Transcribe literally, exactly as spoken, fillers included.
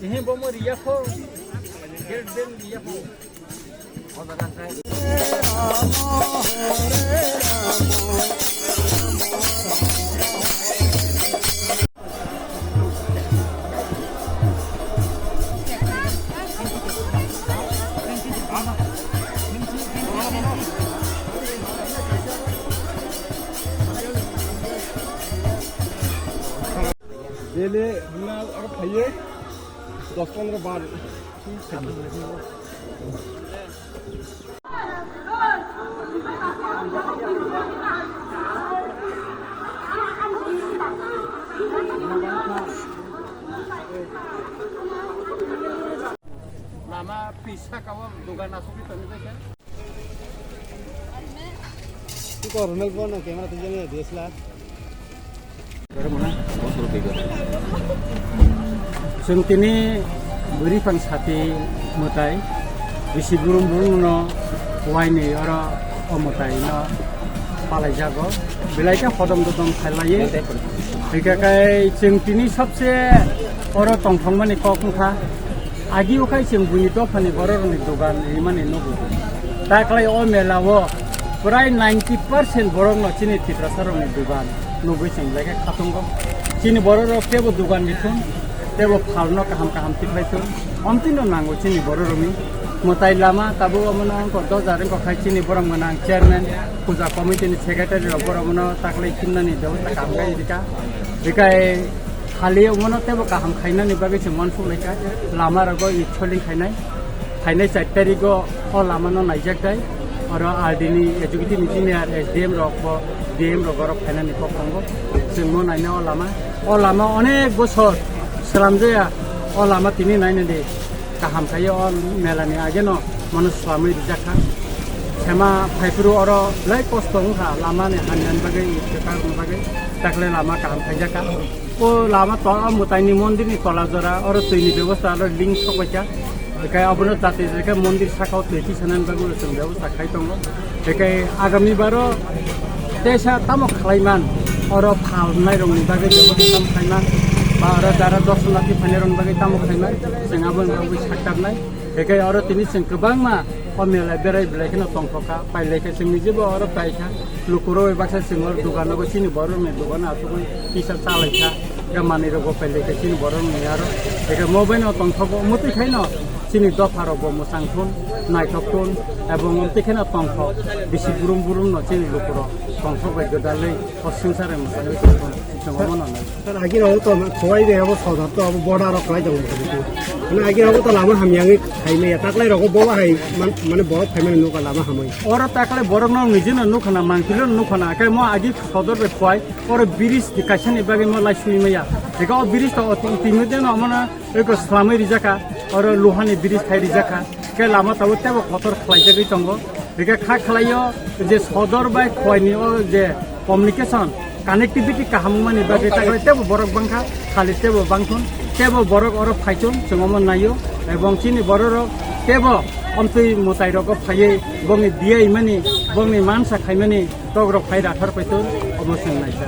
Ehe, bomo riya kho. Gate den riya kho. Daily hwnna aro phaiwi dos pondro bar. Lama pisa kawo dogan asugwi tongwi khe. Iko Ronald Bond ang camera twijlani D S L R. Chwng tini bwrwi phang sati mwtai bisi burum burum no wainwi oro o mwtai no palaijago. Belai khe hodom dodom khailaiwi. Hwnkhe kai chwng tini sabse oro tongthokmani kok wngkha. Agi o khai chwng buini dophani bororokni dogan rimani nugo. Taklai o mela o prai ninety percent borokno chini Tiprasarokni dogan nugwi chwng belai khe khatungo. Chini bororok teibo dogan rithun, teibo phalno kaham kaham tikhlaithun. Omtino nango chini bororokni mwtai lama tabuk omono wngkha dojar wngkha khai chini borok mwnang chairman, puja committee ni secretary rok borok mono taklai khinnani bebosta kaham khai rika. Hikai Khali omono teibo kaham khainani bagwi se uansuk laikha, lama rogo itsholing khainai. Khainai char tarigo o lama no naijak dai. Oro R D ni executive engineer, S D M rok bo, D M rok oro khainani kok tongo. Chwng mo naina o lama. O lama onek bosor slamjaya. O lama tini nainani kaham khaiyo o mela ni age no mano swlamwi rijak kha. Sema phaiphuru oro belai kosto wngkha lama ni hamyani bagwi, kwtal ni bagwi. Takle lama kaham khaijak kha. O lama to-, o mwtaini mondirni tola jora, oro twini bebosta, oro link sokbaikha. Hikai obono jati hikai mondir sakao twi tisanani bagwi chwng bebosta khai tongo. Hikai agami baro teisa tamo khlaiman, oro phalnairokni bagwi bebosta tamo khaiman, ba oro jara dorshonarthi phainairokni bagwi tamo khaiman, chwng aboni bagwi saktarnai. Hikai oro tini chwng kwbangma o mela berai belai kheno tongthokha, pailai khe chwng nijobo oro paikha. Lukurok bai baksa chwng oro dogan nogo chini borokni dogan asugwi kisa chalaikha. Hikai manwirok bo pailai khe chini borokni aro. Hikai mo baino tongthogo, mwtwi khaino chini dopharok bo mwchang thun, naithok thun, ebong omtwi kheno tongthok. Bisi burum burum no chini lukurok tongthok bai gwdalwi o swngchar bai mwchangwi tongthok. Chwng omo no nai. Sir, agi rogo to khowai de abo sodor to abo border rok khlai tongo. Mane agi rogo to lama hamya wngwi khaimaya. Taklai rogo bo hai man-, mane borok khaimani nukha lama hamwi. Oro taklai borok no nijino nukha na, mangpili no nukha na. Kai mo agi sodor bai khowai, oro bridge di kaisa ni bagwi mo lai sui maya. Ega o bridge to oti, oti mui de no mo na eko slamwi rijaka. Oro luhani bridge khai rijaka. Ke lama tabuk tebo kotor khlaijagwi tongo. Hingke kha khlaio je sodor bai khoini o je communication, connectivity kaham wngmani bagwi taklai tebo borok bangkha, khali tebo bangthun, tebo borok oro phaithun, chwng omo naio, ebong chini bororok tebo omtwi mwtai rogo phaiwi bongni diya imani, bongni mansa khaimani tokrok phai rathar paithun, omo chwng naikha.